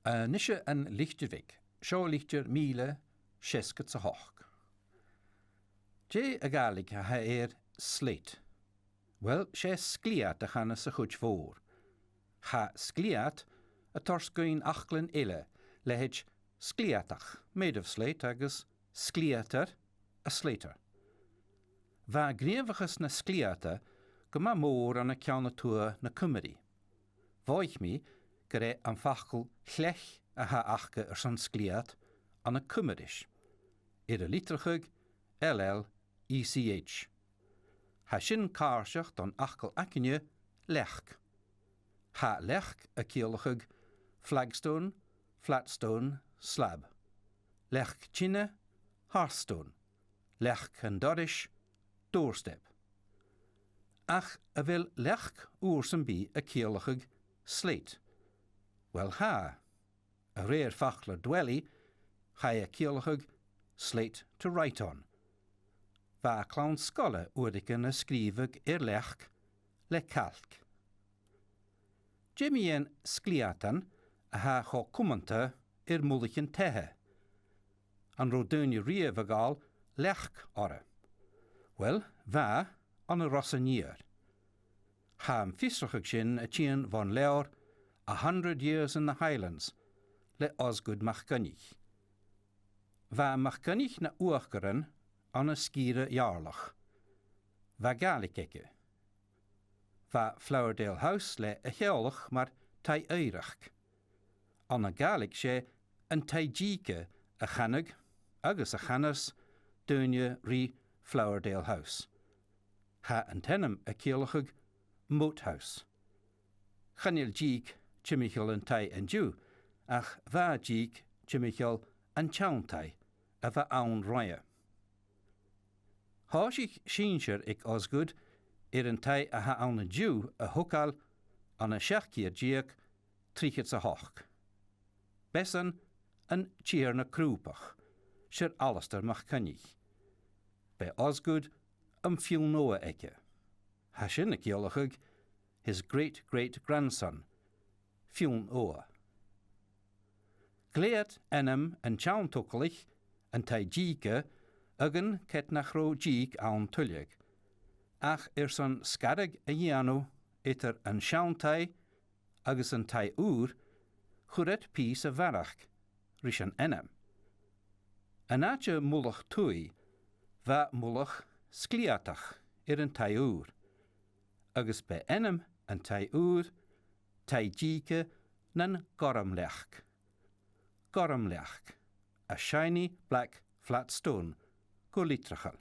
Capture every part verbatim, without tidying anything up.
A-nis an Litir Bheag. Seo litir mìle seasgad 's a h-ochd. Dè a' Ghàidhlig a th' air slate? Uill, 's e sglèat a chanas a' chuid mhòr. Tha sglèat a' toirt dhuinn fhaclan eile, leithid sglèatach, made of slate, agus sglèatair, a slater. Bha gnìomhachas na sglèata gu math mòr ann an ceann a tuath na Cuimrigh. Mhothaich mi gur e am facal chlech a tha aca airson sglèat ann an Cuimris, air a litreachadh L L E C H. Tha sin càirdeach don fhacal againne, leac. Tha leac a' ciallachadh flagstone, flatstone, slab. Leac teine, hearthstone. Leac an dorais, doorstep. Ach a bheil leac uair sam bith a' ciallachadh slate? Uill, tha. A rèir faclair Dwelly, chaidh a' ciallachadh slate to write on. Bha clann-sgoile uaireigin a' sgrìobhadh air leac le cailc. Dè mu dheidhinn sglèatan a tha cho cumanta air mullaichean taighe? An robh daoine riamh a' gabhail leac orra? Uill, bha, ann an Ros an Iar. Tha am fiosrachadh sin a' tighinn bhon leabhar A Hundred Years in the Highlands le Osgood MacCoinnich. Bha MacCoinnich na uachdaran ann an sgìre Gheàrrloch. Bha Gàidhlig aige. Bha Flowerdale House le a theaghlach mar taigh-oighreachd. Ann an Gàidhlig 's e an taigh-dìge a chanadh agus a chanas daoine ri Flowerdale House. Tha an t-ainm a' ciallachadh moat house. Chan eil dìg timcheall an taigh an-diugh, ach bha dìg timcheall an t-seann taigh a bh' ann roimhe. Thòisich sinnsear aig Osgood air an taigh a th' ann an-diugh a thogail ann an seachd ceud deug trithead 's a h-ochd. B' esan an Tighearna Crùbach, Sir Alasdair MacCoinnich. B' e Osgood am fionn-ogha aige. Tha sin a' ciallachadh his great-great-grandson, fionn-ogha. Ghlèidheadh ainm an t-seann thogalach, an taigh-dìge, againn ged nach robh dìg ann tuilleadh, ach airson sgaradh a dhèanamh eadar an seann taigh agus an taigh ùr, chuir iad pìos a bharrachd ris an ainm. An àite Mullach Tughaidh, bha mullach sglèatach air an taigh ùr, agus b' e ainm an taigh ùir, taigh-dìge nan Gormleac. Gormleac, a shiny black flat stone, gu litireil.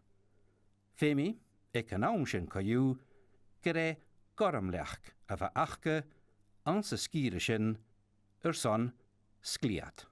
Feumaidh, aig an àm sin co-dhiù, gur e Gormleac a bh' aca anns an sgìre sin airson sglèat.